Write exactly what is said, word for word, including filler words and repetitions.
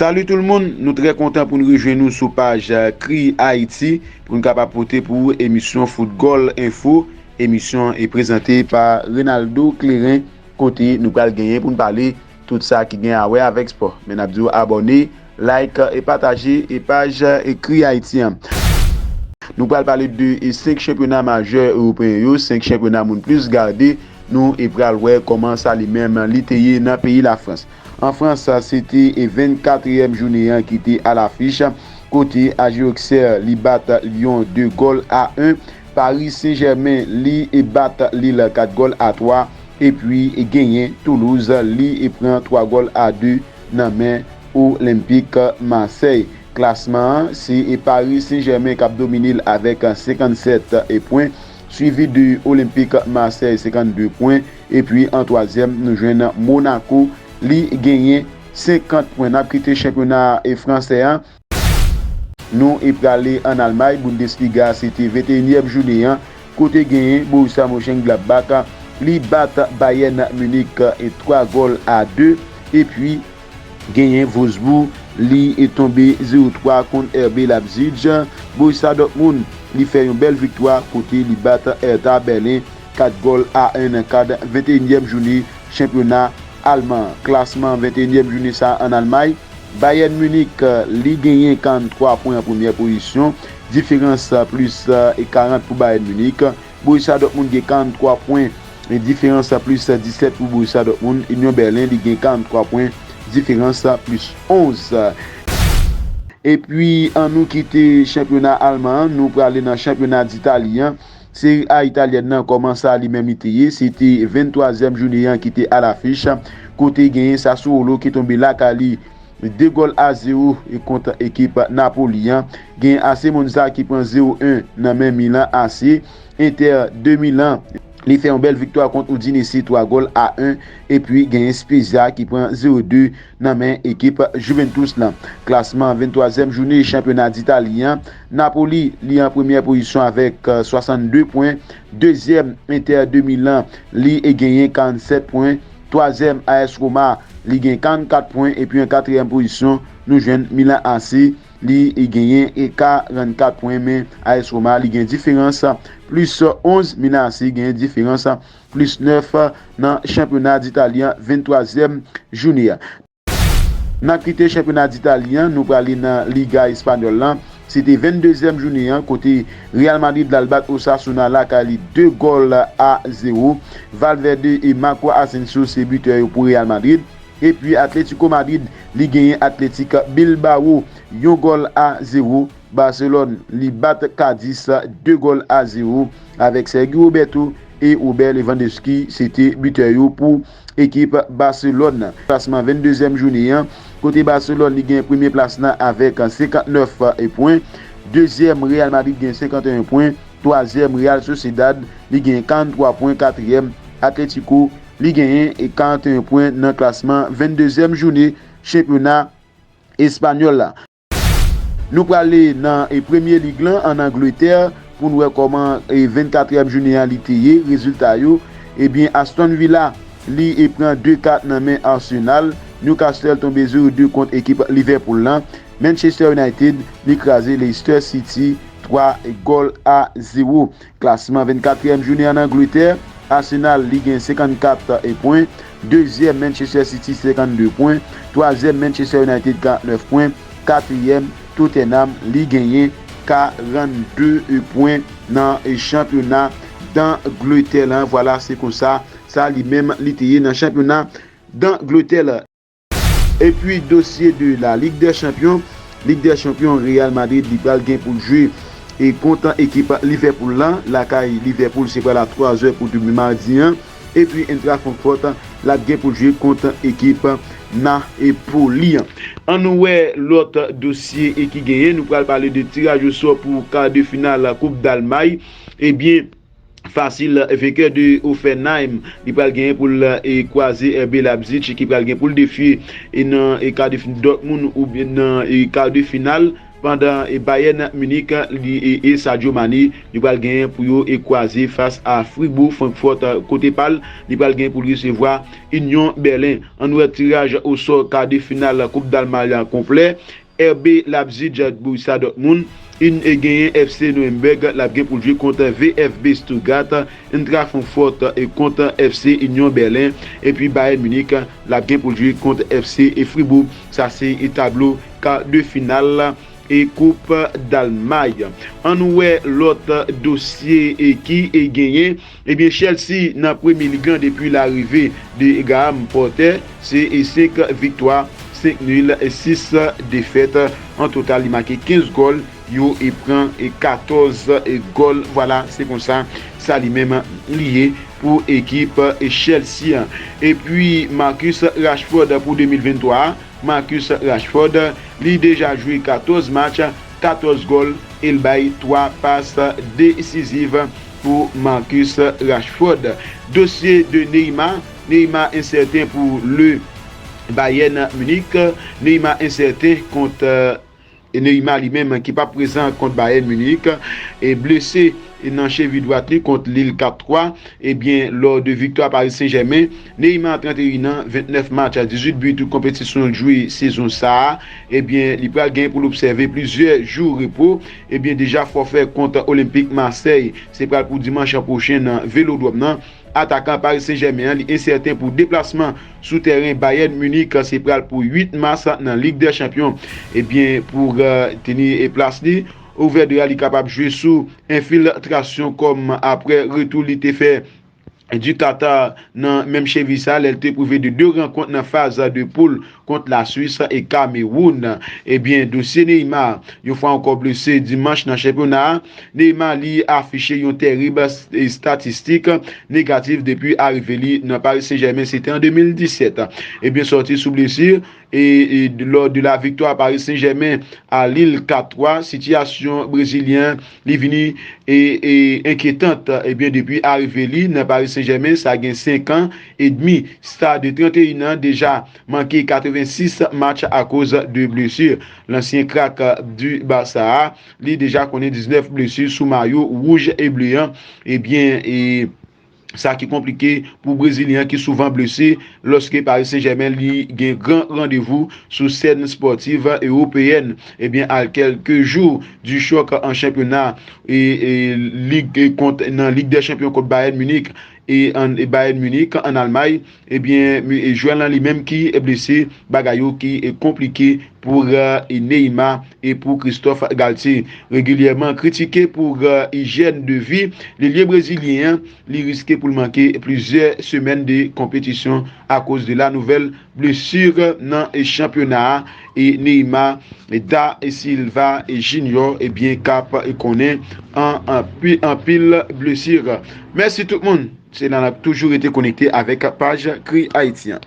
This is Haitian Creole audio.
Salut tout le monde, nou trè kontan pou n rejwenn nou sou paj Kri Ayiti pou n kapab pote pou ou emisyon Foutgòl Enfo. Emisyon e prezante pa Renaldo Clérin, kote nou pral genyen pou n pale tout sa ki gen a wè avèk spò. Men n ap di w abòne, like e pataje e paj Kri Ayiti an. Nou pral pale de e senk chanpyona majè ewopeyen yo, senk chanpyona moun plis gade. Nou e pral wè kòman sa li menm li te ye nan peyi Lafrans. An Frans, se te e vennkatriyèm jounen an ki te alafich, kote Ajax li bat Lyon de gòl a en, Paris Saint-Germain li e bat Lille kat gòl a twa, epi genyen Toulouse li e pran twa gòl a de nan men Olympique Marseille. Klasman an, se e Paris Saint-Germain k ap domine l avèk senkannsèt e pwen, swivi de Olympique Marseille, senkannde pwen, epi an twazyèm, nou jwenn Monaco, li genyen senkant pwen. N ap kite chanpyona e fransè an, nou e prale ann Almay, Bundesliga, se te venteyinyèm jounen an, kote genyen Borussia Mönchengladbach, li bat Bayern Munich e twa gòl a de, epi genyen Wolfsburg, li e tonbe zewo twa kont R B Leipzig. Borussia Dortmund, li fè yon bèl viktwa kote li bat Hertha Berlin kat gòl a en nan kad venteyinyèm jounen chanpyona alman an. Klasman venteyinyèm jounen sa a ann Almay, Bayern Munich, li genyen karanntwa pwen an premyè pozisyon, diferans plis e karant pou Bayern Munich. Borussia Dortmund gen karanntwa pwen, e diferans plis disèt pou Borussia Dortmund. Union Berlin, li gen karanntwa pwen, diferans plis onz. Epi, annou kite chanpyona alman an, nou prale nan chanpyona Ditali an. Seri A italyèn nan, kòman sa li menm li te ye, se te venntwazyèm jounen an ki te alafich, kote genyen Sassuolo ki tonbe lakay li de gòl a zewo e kont ekip Napoli an. Gen A C Monza ki pran zewo en nan men Milan A C. Inter de Milan, li fè yon bèl viktwa kont Udinese twa gòl a en. Epi genyen Spezia ki pran zewo de nan men ekip Juventus lan. Klasman venntwazyèm jounen chanpyona Ditali an, Napoli, li an premyè pozisyon avèk, euh, swasanndde pwen. Dezyèm, Inter de Milan, li genyen karannsèt pwen. Twazyèm, A S Roma, li gen karannkat pwen. Epi an katriyèm pozisyon, nou jwenn Milan A C, li genyen karannkat pwen, men A S Roma, li gen diferans plis onz, Milan A C genyen diferans plis nèf nan chanpyona Ditali an, venntwazyèm jounen an. N ap kite chanpyona Ditali an, nou prale nan Liga Espanyòl lan. Se te venndezyèm jounen an, kote Real Madrid l al bat Osasuna lakay li de gòl a zewo. Valverde e Marco Asensio se bitè yo pou Real Madrid. Epi Atletico Madrid, li genyen Atletic Bilbao yon gòl a zewo. Barcelone, li bat Cadiz de gòl a zewo avèk Sergi Roberto e Robert Lewandowski, se te bitè yo pou ekip Barcelone. Klasman venndezyèm jounen an, kote Barcelone, li gen premye plas la avèk senkantnèf pwen. Dezyèm, Real Madrid gen senkanteyen pwen. Twazyèm, Real Sociedad, li gen karanntwa pwen. Katriyèm, Atletico, li genyen karanteyen pwen nan klasman venndezyèm jounen chanpyona espanyòl la. Nou prale nan, e, Premye Lig lan ann Angletè pou n wè kòman, e, vennkatriyèm jounen an li te ye, rezilta yo. Ebyen, Aston Villa, li, e, pran de kat nan men Arsenal. Newcastle tonbe zewo de kont ekip Liverpool lan. Manchester United, li kraze Leicester City twa gòl a zewo. Klasman vennkatriyèm jounen ann Angletè, Arsenal, li gen senkannkat pwen. Dezyèm, Manchester City, senkannde pwen. Twazyèm, Manchester United, karannèf pwen. Katriyèm, Tottenham, li genyen karannde pwen nan chanpyona d'Angleterre lan. Vwala, se konsa sa li menm li te ye nan chanpyona d'Angleterre lan. Epi dosye de la Ligue des Champions, Ligue des Champions, Real Madrid, li pral gen pou l jwe e kont ekip Liverpool lan, lakay Liverpool, se pral a twa zè pou demen madi an. Epi Eintracht Francfort, l ap gen pou l jwe kont ekip Napoli an. Ann nou wè lòt dosye e ki genyen, nou pral pale de tiraj osò pou ka de final Koup Dalmay. Ebyen, fasil, venkè de Hoffenheim, li pral genyen pou l, e, kwaze R B Leipzig, ki pral gen pou l defye, e, nan, e, ka de fin-, Dortmund, oubyen nan, e, ka de final. Pandan e Bayern Munich li e, e Sadio Mane, li pral genyen pou yo e kwaze fas a Fribourg, Francfort, kote pa l, li pral genyen pou l resevwa Union Berlin. Ann wè tiraj osò ka de final Koup Dalmay la konplè. R B Leipzig, Borussia Dortmund, in e genyen F C Nuremberg, l ap gen pou l jwe kont V F B Stuttgart, Eintracht Francfort e kont F C Union Berlin, epi Bayern Munich, l ap gen pou l jwe kont F C e Fribourg. Sa se e tablo ka de final e Koup Dalmay. Ann wè lòt dosye e ki e genyen. Ebyen, Chelsea nan Premye Lig lan depi larive de Graham Potter, se e senk viktwa, senk nil, e sis defèt. An total, li make kenz gòl, yo e pran e katòz gòl. Vwala, se konsa sa li menm li ye pou ekip e Chelsea an. Epi Marcus Rashford pou de mil venntwa a, Marcus Rashford, li deja jwe katòz match, katòz gòl, e l bay twa pas desiziv pou Marcus Rashford. Dosye de Neymar, Neymar ensèten pou le Bayern Munich. Neymar ensèten kont, e Neymar li menm ki p ap prezan kont Bayern Munich, e blese nan chevi dwat li kont Lille kat twa. Ebyen, lò de viktwa Paris Saint-Germain, Neymar, trannteyen an, ventnèf match, dizuit bi, tout konpetisyon l jwe sezon sa a. Ebyen, li pral gen pou l obsève plizyè jou repo. Ebyen, deja fòfè kont Olympique Marseille, se pral pou dimanch pwochen nan Velodròm nan. Atakan Paris Saint-Germain an, li ensèten pou deplasman sou tèren Bayern Munich, se pral pou uit mas nan Lig dè Chanpyon. Ebyen, pou, e, teni e plas li, Ouvèdra li kapab jwe sou enfiltrasyon kòm aprè retou li te fè di Qatar nan menm chevi sa, lè l te pwouve de de rankont nan faz de poul kont Laswis e Kamewoun. Ebyen, dosye Neymar, yon fwa ankò blese dimanch nan chanpyona a, Neymar li afiche yon tèrib estatistik negatif depi arive li nan Paris Saint-Germain, se te an de mil disèt. Ebyen, sòti sou blesi, e, e lò de la viktwa Paris Saint-Germain a Lille kat twa, sitiyasyon brezilyen li vini e, e enkyetant. Ebyen, depi arive li nan Paris Saint-Germain, sa gen senk an edmi. Star de trannteyen an deja manke katrevensis match akoz de blesi. Lansyen krak du Barça a, li deja konnen diznèf blesi sou mayo wouj e ble an. Ebyen, e sa ki konplike pou brezilyen an ki souvan blese lòske Paris Saint-Germain li gen gran randevou sou sèn spòtiv ewopeyèn. Ebyen, a kèlke jou di chòk an chanpyona e, e lig, e kont nan Lig dè Chanpyon kont Bayern Munich e an, e Bayern Munich an Almay, ebyen, mi-, e jwè lan li menm ki blese, bagay yo ki, e, konplike pou, e, Neymar e pou Christophe Galtier. Regilyèman kritike pou, e, ijyèn de vi, lilye brezilyen an, li riske pou l manke plizyè semèn de konpetisyon akoz de la nouvèl blesi nan, e, chanpyona a, e Neymar da Silva Junior, ebyen, k ap, e, konnen an, anpi-, anpil blesi. Mèsi tout moun. Se la n ap toujou rete konekte avèk paj Kri Ayiti an.